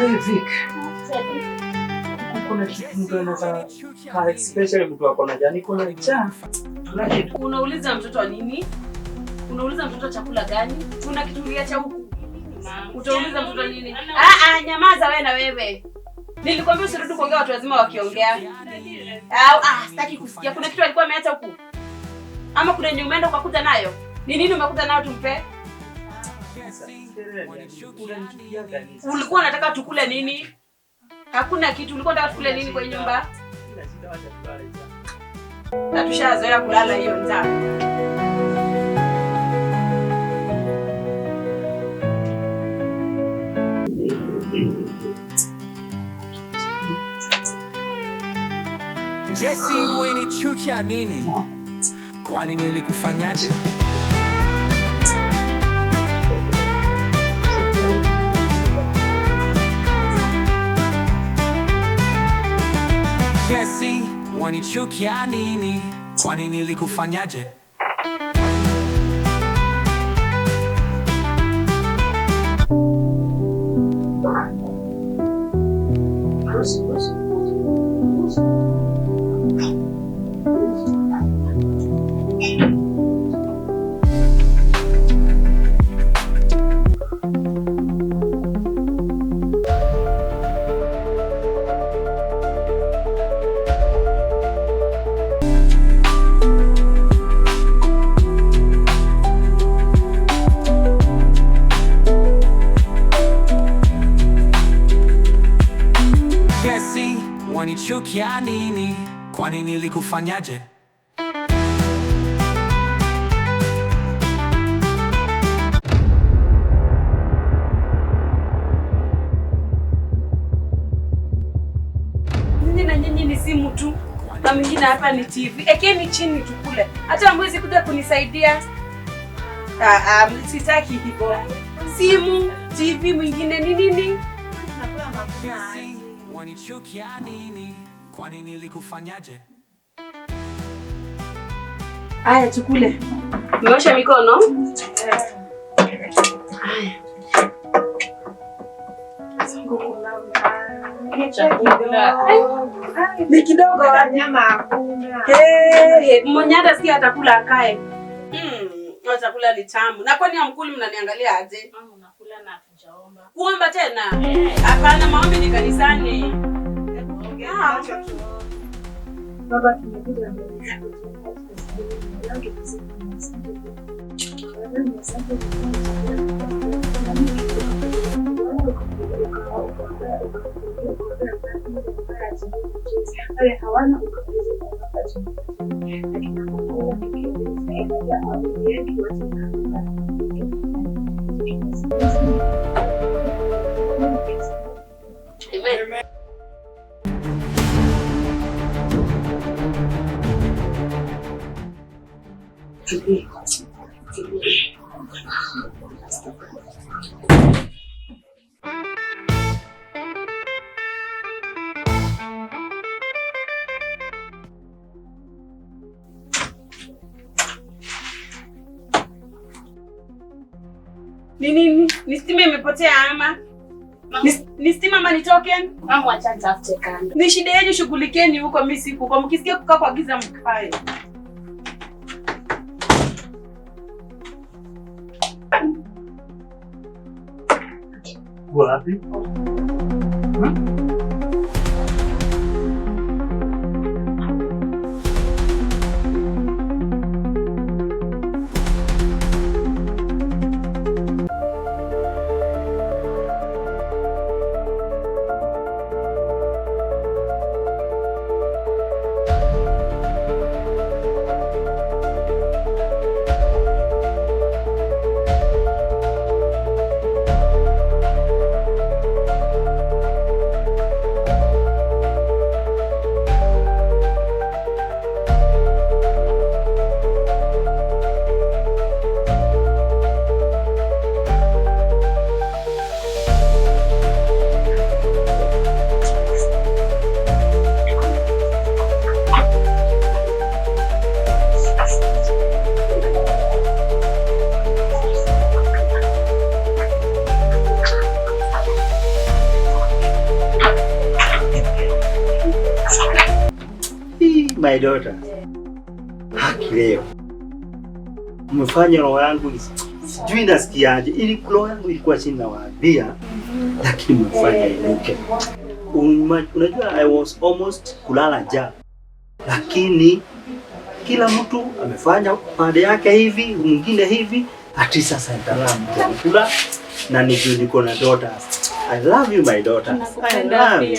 Hey, Vic. Kuna kitu mtu anaweza, especially mtu ako na njaa. Niko na njaa. Kuna kitu. Unauliza mtoto wa nini? Unauliza mtoto chakula gani? Kuna kitu uliacha huku? Utauliza mtoto nini? Ah ah, nyamaza wewe na wewe. Nilikwambia usirudi kuongea watu wazima wakiongea. Ah, sitaki kusikia. Kuna kitu alikuwa ameacha huku? Ama kuna yenye umeenda ukakuta nayo? Ni nini umekuta nayo tumpe? Ulikuwa unataka tukule nini? Hakuna kitu. Ulikuwa unataka tukule nini kwa nyumba? Na tushazoea kulala hiyo njaa. Jesse, wenichukia nini? Kwani nilikufanyaje? Jesse, wanichukia nini? Kwani nilikufanyaje? Jesse, wanichukia nini? Kwani nilikufanyaje? Nyinyi na nyinyi ni simu tu. Na mwingine hapa ni TV. Ekeni chini tukule. Hata hamwezi kuja kunisaidia. Sitaki hivyo. Simu, TV mwingine ni nini? Jesse, wanichukia nini? Kwani nilikufanyaje? Aya, tukule. Umeosha mikono? Aya. Ni kidogo. Nyama hakuna. Hey, mwenye hata sikia atakula akae. Chakula ni tamu. Na kwani hamkuli mnaniangalia aje? Mama, unakula na hatujaomba. Kuomba tena? Hapana, maombi ni kanisani. Baba, tumekuja mbele zako kwa sababu kusema asante. Baba, asante wale hawana ukaweza Amen. Ni nini? Ni stima imepotea ama? Ni stima ama ni token? Mama, acha nitafute kando. Ni shida yenu, shughulikeni huko, mimi siku. Kwa mkisikia kukaa kwa giza mkae. Wapi? My daughter. Haki leo. Umefanya roho yangu sijui nasikiaje. Ili roho yangu ilikuwa chini nawaambia, lakini umefanya inuke. Unajua I was almost kulala njaa. Lakini kila mtu amefanya pande yake hivi, mwingine hivi, ati sasa nitalala kula na nijue niko na daughters. I love you my daughters. I love you.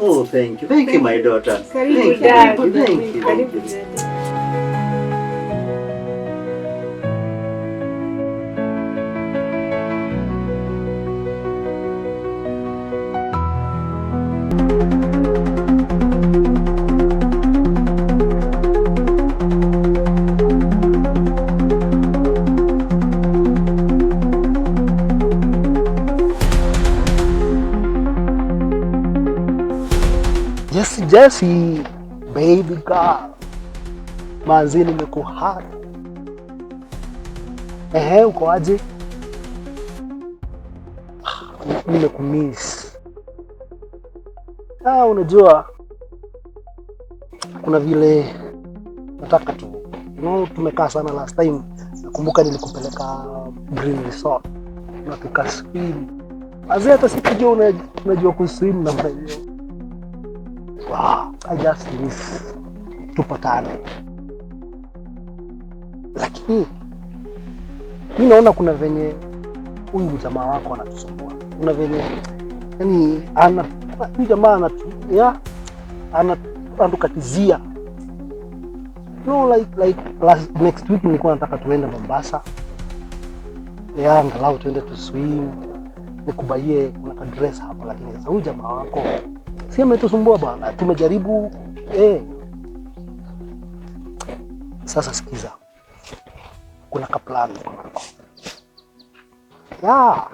Oh, thank you. Thank you my daughters. Thank you. Thank you. Thank you. Thank you. Jesse, Jesse, baby girl, manzi nimekuhara. Ehe, uko aje? Nimekumiss. Ah, unajua kuna vile nataka tu, you know, tumekaa sana last time. Nakumbuka nilikupeleka Green Resort na tukaswim. Manzi hata sikujua unajua kuswim namna hiyo. Wow, I just miss tupatane. Lakini mi naona kuna venye huyu jamaa wako anatusumbua. Kuna venye yani ana huyu jamaa anatukatizia. No, like last, next week nilikuwa nataka tuende Mombasa. Yeah, angalau tuende tu swim. Nikubaie kuna ka dress hapa, lakini sasa huyu jamaa wako si ametusumbua bwana, tumejaribu Sasa sikiza, kuna ka plan niko. Yeah.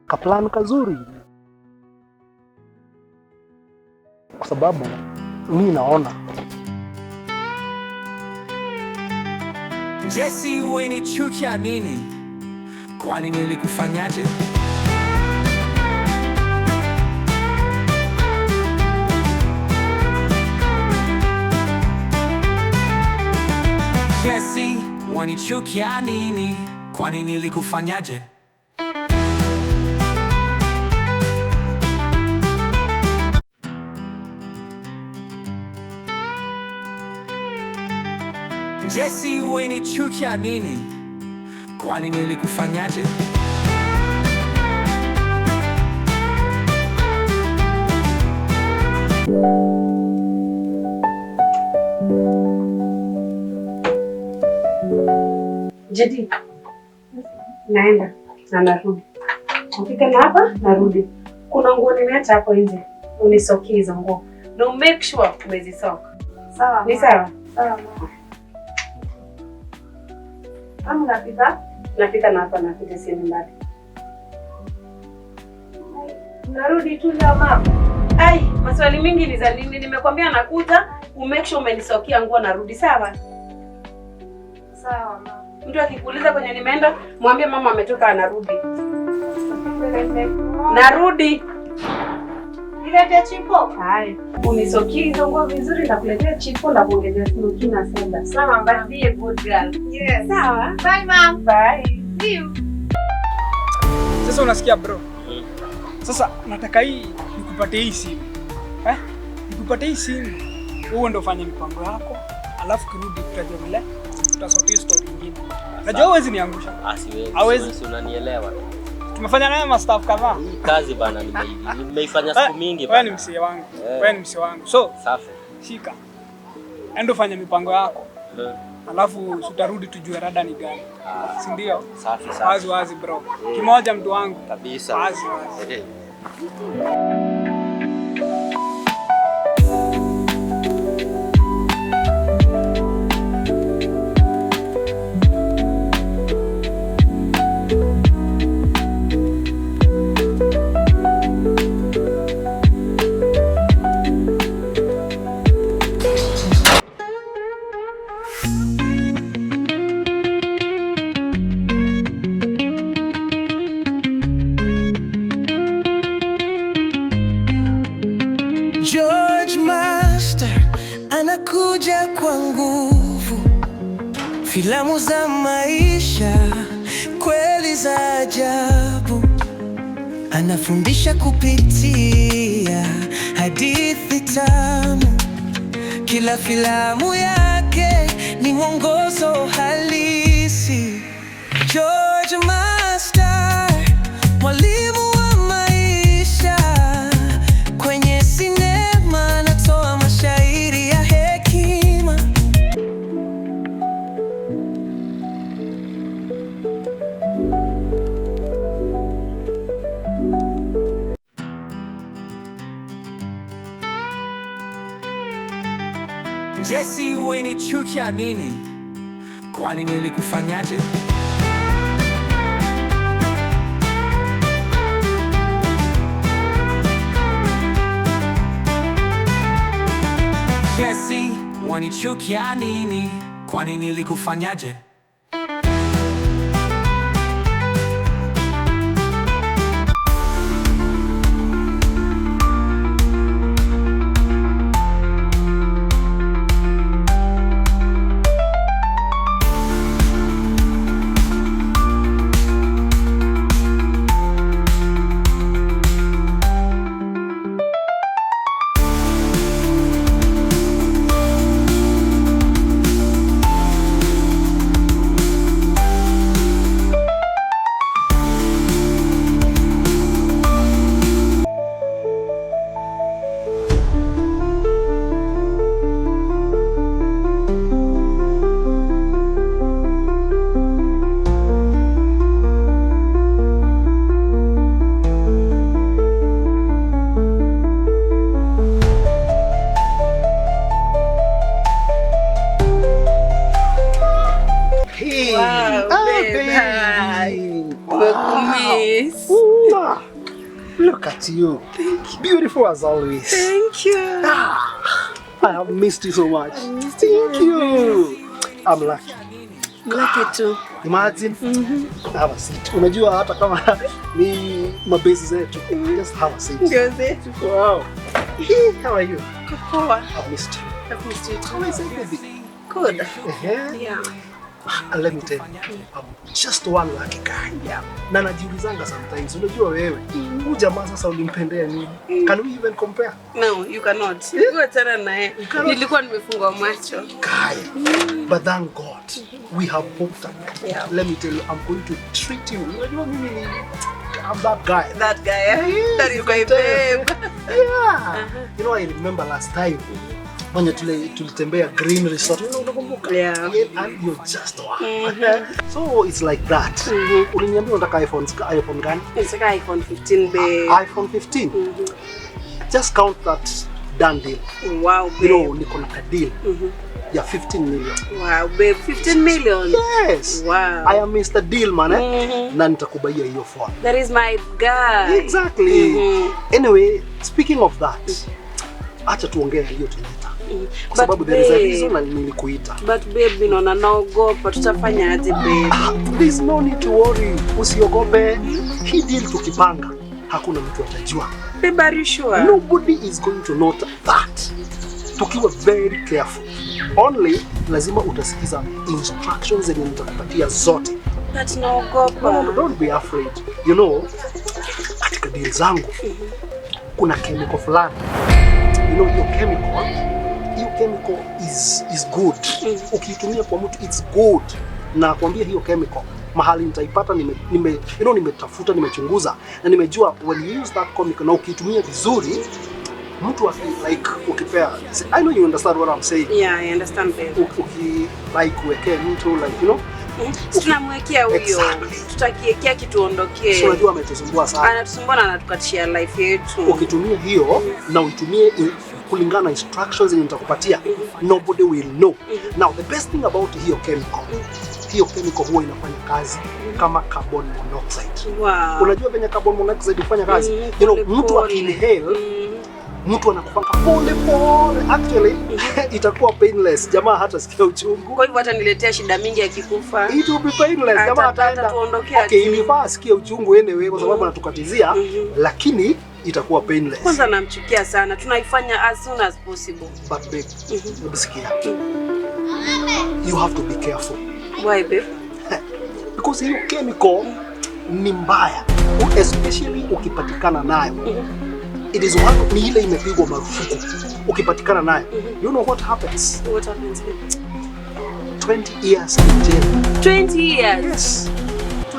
Ka plan kazuri. Kwa sababu mimi naona Jesse, wenichukia nini? Kwani nilikufanyaje? Jesse, wanichukia nini? Kwani nilikufanyaje? Jesse, wenichukia nini? Kwani nilikufanyaje? Jedi, naenda na narudi. Ukifika na hapa narudi. Kuna nguo nimeacha hapo nje. Unisokie hizo nguo. Na make sure umezisoka. Sawa. Ni sawa? Sawa. Mama unapika? Napika na hapa napika siendi mbali. Narudi tu leo mama. Ai, maswali mingi ni za nini? Nimekwambia nakuja, umake sure umenisokia nguo narudi, sawa? Sawa mama. Mtu akikuuliza kwenye nimeenda, mwambie mama ametoka anarudi. Narudi. Niletea chipo. Hai. Unisokie hizo nguo vizuri na kuletea chipo na kuongezea smoky na soda. Sawa, but be a good girl. Yes. Sawa. Bye mom. Bye. See you. Sasa unasikia bro? Sasa nataka hii nikupatie hii simu. Nikupatie hii simu. Wewe ndio fanya mipango yako, alafu kirudi tutajua vile tutasort story nyingine. Najua huwezi niangusha. Siwezi. Hawezi. Unanielewa. Tumefanya naye mastaff kadhaa. Hii kazi bana nimeifanya siku mingi bana. Wewe ni msee wangu. Wewe ni msee wangu. So, safi. Shika. Endo fanya mipango yako. Alafu tutarudi tujue rada ni gani. Si ndio? Safi safi. Wazi wazi bro. Kimoja mtu wangu. Kabisa. Wazi wazi. Anakuja kwa nguvu, filamu za maisha kweli za ajabu. Anafundisha kupitia hadithi tamu. Kila filamu yake ni mwongozo halisi. George Master, mwalimu wa maisha. Kwenye sinema anatoa mashairi ya hekima. Jesse, wanichukia nini? Kwani nilikufanyaje? Jesse, wanichukia nini? Kwani nilikufanyaje? Hey. Wow, Ah, babe, baby. hi. Wow. Nimekumiss. Mwah. Look at you. Thank you. Beautiful as always. Thank you. I have missed you so much. Thank you. I'm lucky. Lucky too. Imagine. Have a seat. Unajua hata kama ni mabesi zetu. Just have a seat. Ndio zetu. Wow. Hey, how are you? Poa. I've missed you. I've missed you too. How is it, baby? Good. Eh. Yeah. And let me tell you, I'm just one lucky guy. Yeah. Na najiulizanga sometimes, unajua wewe, huyu jamaa sasa ulimpendea nini? Can we even compare? No, you cannot. Achana naye. You cannot. Nilikuwa nimefungwa macho. Guy. But thank God, we have hooked up. Yeah. Let me tell you, I'm going to treat you. Unajua mimi ni I'm that guy. That guy. Eh? Yes, That you is my can tell. babe. Yeah. You know, I remember last time when tulitembea Green Resort. You know, unakumbuka? Yeah. And you're just one. So it's like that. Uliniambia unataka iPhone gani? Nataka iPhone 15 babe. iPhone 15. Just count that done deal. Wow, You babe. know, niko na deal ya 15 million. Wow, babe. 15 million. Yes. Wow. I am Mr. Deal man, eh? Na nitakubaia hiyo phone. That is my guy. Exactly. Anyway, speaking of that, acha tuongee yaliyotuleta. Kwa sababu there is a babe. reason na nilikuita. But babe, naona naogopa. Tutafanya aje babe? There is no need to worry. Usiogope. Hii deal tukipanga, hakuna mtu atajua. Babe, are you sure? Nobody is going to note that. Tukiwa very careful. Only lazima utasikiza instructions zenye nitakupatia zote. But naogopa. No, no, don't be afraid. You know, katika deal zangu kuna chemical fulani. You know, hiyo chemical is good. Ukiitumia kwa mtu it's good. Na kuambia hiyo chemical mahali nitaipata you know, nimetafuta, nimechunguza na nimejua when you use that chemical na ukiitumia vizuri mtu aki, like ukipea, I know you understand what I'm saying. Yeah, I understand babe. Uki like uwekee mtu like you know, Si tunamwekea huyo. Exactly. Tutakiekea kituondokee. so unajua ametusumbua sana. Anatusumbua na anatukatishia life yetu. Ukitumia hiyo na uitumie kulingana na instructions zenye nitakupatia, nobody will know. Now the best thing about hiyo chemical, hiyo chemical huwa inafanya kazi kama carbon monoxide. Wow. Unajua venye carbon monoxide hufanya kazi? Mm, You know, pole mtu pole. akiinhale, mtu anakufanga pole pole. Actually, itakuwa painless. Jamaa hata sikia uchungu. Kwa hivyo hata niletea shida mingi akikufa. It will be painless. Jamaa ataenda. Atatuondokea Okay, tu. ilifaa asikie uchungu anyway kwa sababu anatukatizia, lakini Itakuwa painless. Kwanza namchukia sana. Tunaifanya as soon as possible. But babe, hebu sikia. You have to be careful. Why babe? Because hiyo chemical ni mbaya, especially ukipatikana nayo. It is one, ni ile imepigwa marufuku. Ukipatikana nayo, you know what happens? What happens babe? 20 years in jail. 20 years? Yes.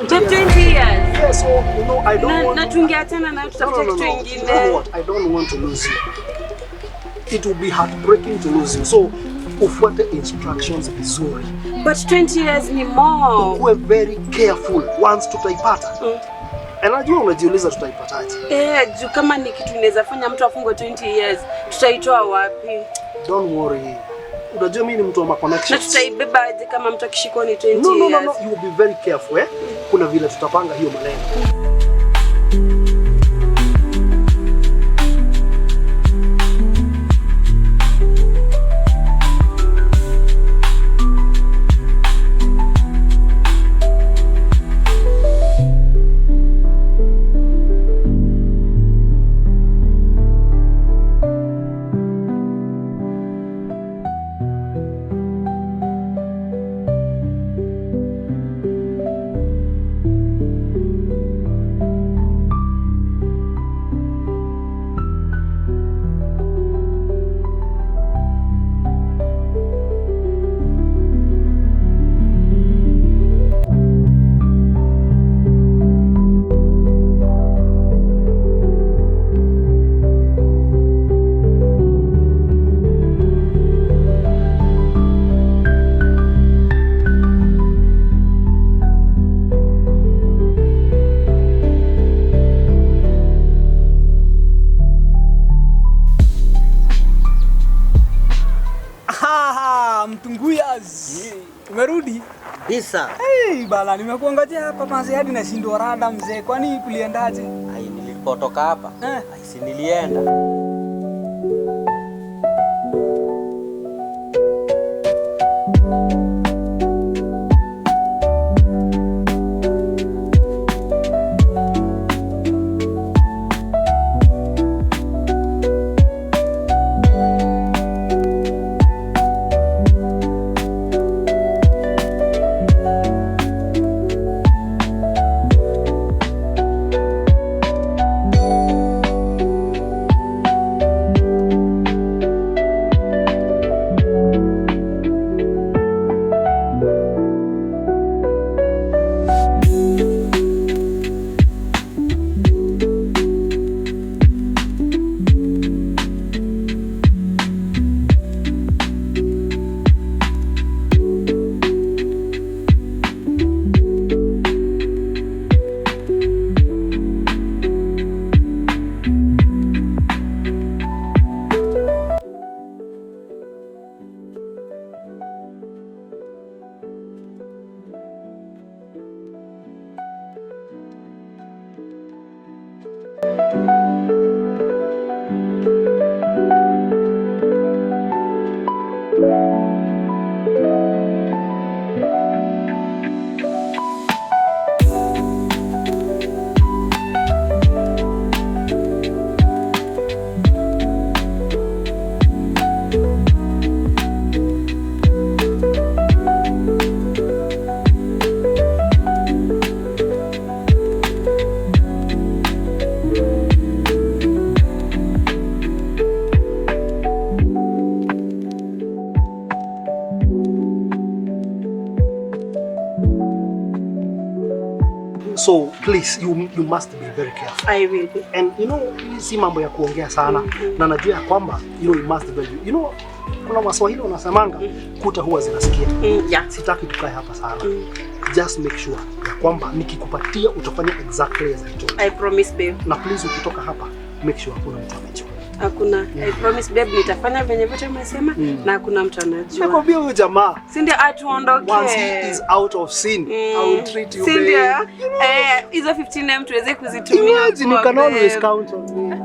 20 years. Yeah, so you know, I don't want na tungeachana nayo tutafute kitu kingine. You know what? I don't want to lose you. It will be heartbreaking to lose you. So ufuate instructions vizuri. But 20 years ni more. Ukuwe very careful once tutaipata. And najua unajiuliza tutaipataje. Eh, juu kama ni kitu inaweza fanya mtu afungwe 20 years, tutaitoa wapi? Don't worry. Unajua mimi ni mtu wa ma connections. Na tutaibeba aje kama mtu akishikwa ni 20 years? No, no, you will be very careful, eh? Kuna vile tutapanga hiyo maneno. Umerudi? Bisa. Hey, bala nimekuangojea hapa manzi hadi nashindwa rada mzee. Kwani kuliendaje? Ai, nilipotoka hapa. Ai, si nilienda. So please, you must be very careful. I will be. And you know, si mambo ya kuongea sana. Na najua ya kwamba, you know, you must value. You know, kuna Waswahili wanasemanga kuta huwa zinasikia. Yeah. Sitaki tukae hapa sana. Just make sure ya kwamba nikikupatia utafanya exactly as I told you. I promise babe. Na please ukitoka hapa make sure hakuna mtu amejua. Hakuna. I promise babe nitafanya venye vyote umesema na hakuna mtu anajua. Nakwambia huyo jamaa. Si ndio atuondoke. Once he is out of sin, I will treat you Si babe. ndio? Eh, hizo 15M tuweze kuzitumia. Imagine you can always count on me.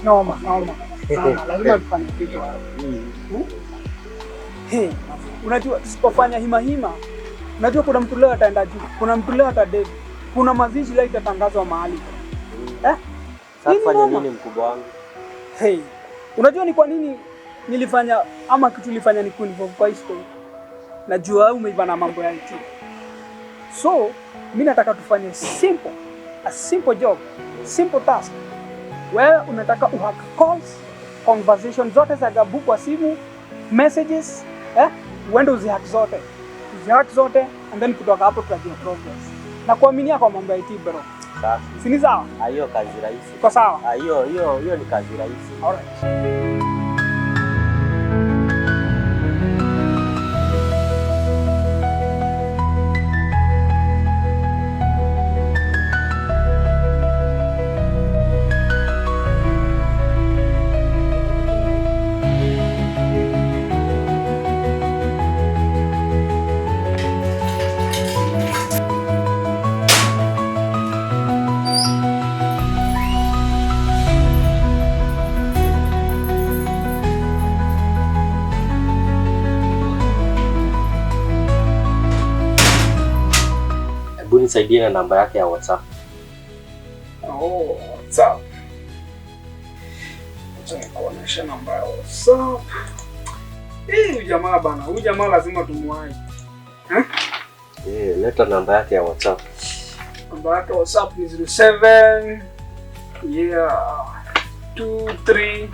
Noma, noma. Noma, lazima tufanye kitu hapo. Hey, unajua tusipofanya hima hima, unajua kuna mtu leo ataenda juu, kuna mtu leo atadedi, kuna mazishi leo itatangazwa mahali. Eh? Sasa fanya nini mkubwa wangu? Hey, unajua ni kwa nini nilifanya ama kitu nilifanya ni kuinvolve kwa history? Najua umeiva na mambo ya IT. So, mimi nataka tufanye simple, a simple job, simple task. Wewe unataka uhack calls, conversation zote za Gabu kwa simu, messages, uende uzihack zote. Uzihack zote and then kutoka hapo tutajua progress. Na kuaminia kwa mambo ya IT bro. Safi. Si ni sawa? Hiyo kazi rahisi. Kwa sawa? Hiyo ni kazi rahisi. All right. Nisaidie na namba yake ya WhatsApp. Oh, WhatsApp. Acha nikuoneshe namba ya WhatsApp. Huyu jamaa bana, huyu jamaa lazima tumuwahi. Leta namba yake ya WhatsApp. Namba yake WhatsApp ni 07 23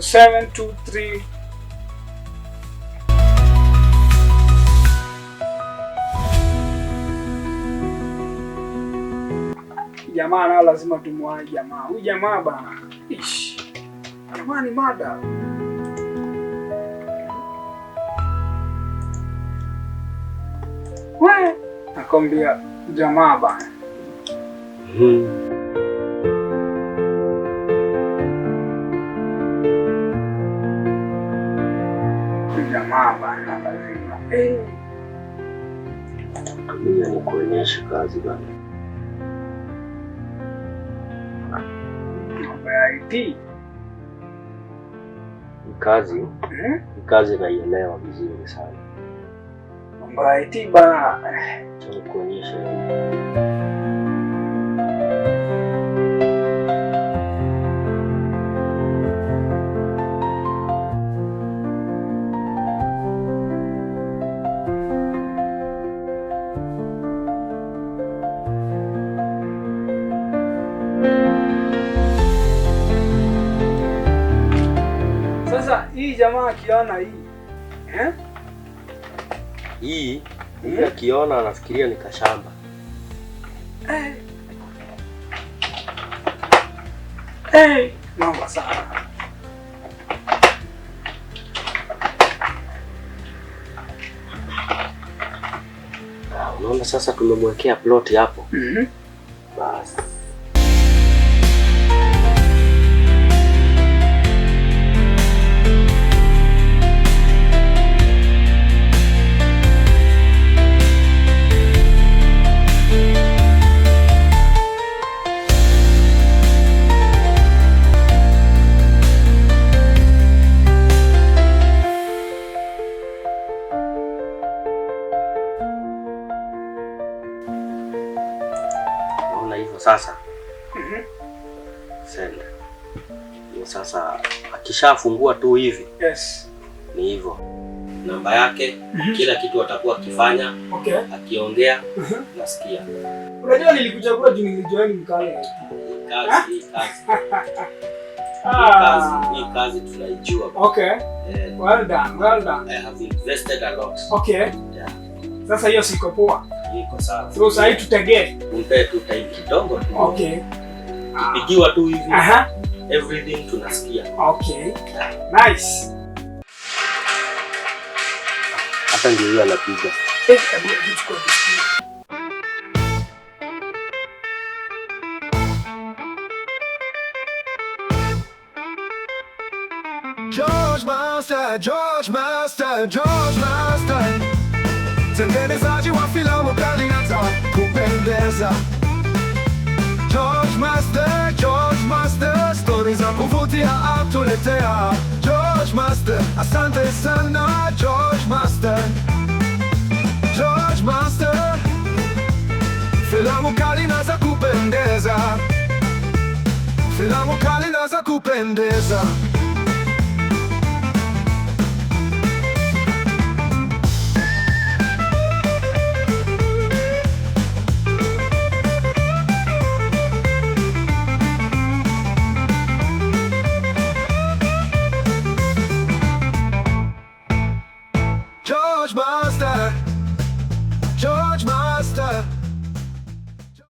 7 2 3 Jamaa nao lazima tumuwahi jamaa. Huyu jamaa bana. Ish. Jamaa ni mada. We, nakwambia jamaa bana. Jamaa bana lazima. Mimi nikuonyeshe kazi bana. Mambo ya IT. Kazi. Kazi naielewa vizuri sana. Mambo ya IT bana. Nikuonyeshe. Sasa hii jamaa akiona hii Hii akiona anafikiria ni kashamba. Mambo sana. Unaona sasa tumemwekea plot hapo. Basi. Sasa. Send. Hiyo sasa akishafungua tu hivi. Yes. Ni hivyo. Namba yake, kila kitu atakuwa akifanya, akiongea, nasikia. Unajua nilikuchagua juu nilijoin mkale. Kazi, kazi. Hii kazi tunaijua. Okay. Well done, well done. I have invested a lot. Okay. Yeah. Sasa hiyo siko poa. Iko sawa. So sasa tutegee. Umpe tu time kidogo tu. Okay. Kipigiwa tu hivi. Everything tunasikia. Okay. Nice. Hata ndio huyo anapiga. Hebu tuchukue tusikie. George Master. Master, George Master, George Master, mtengenezaji wa filamu kali na za kupendeza. George Master, George Master, stori za kuvutia atuletea. George Master, asante sana George Master. George Master, filamu kali na za kupendeza. Filamu kali na za kupendeza.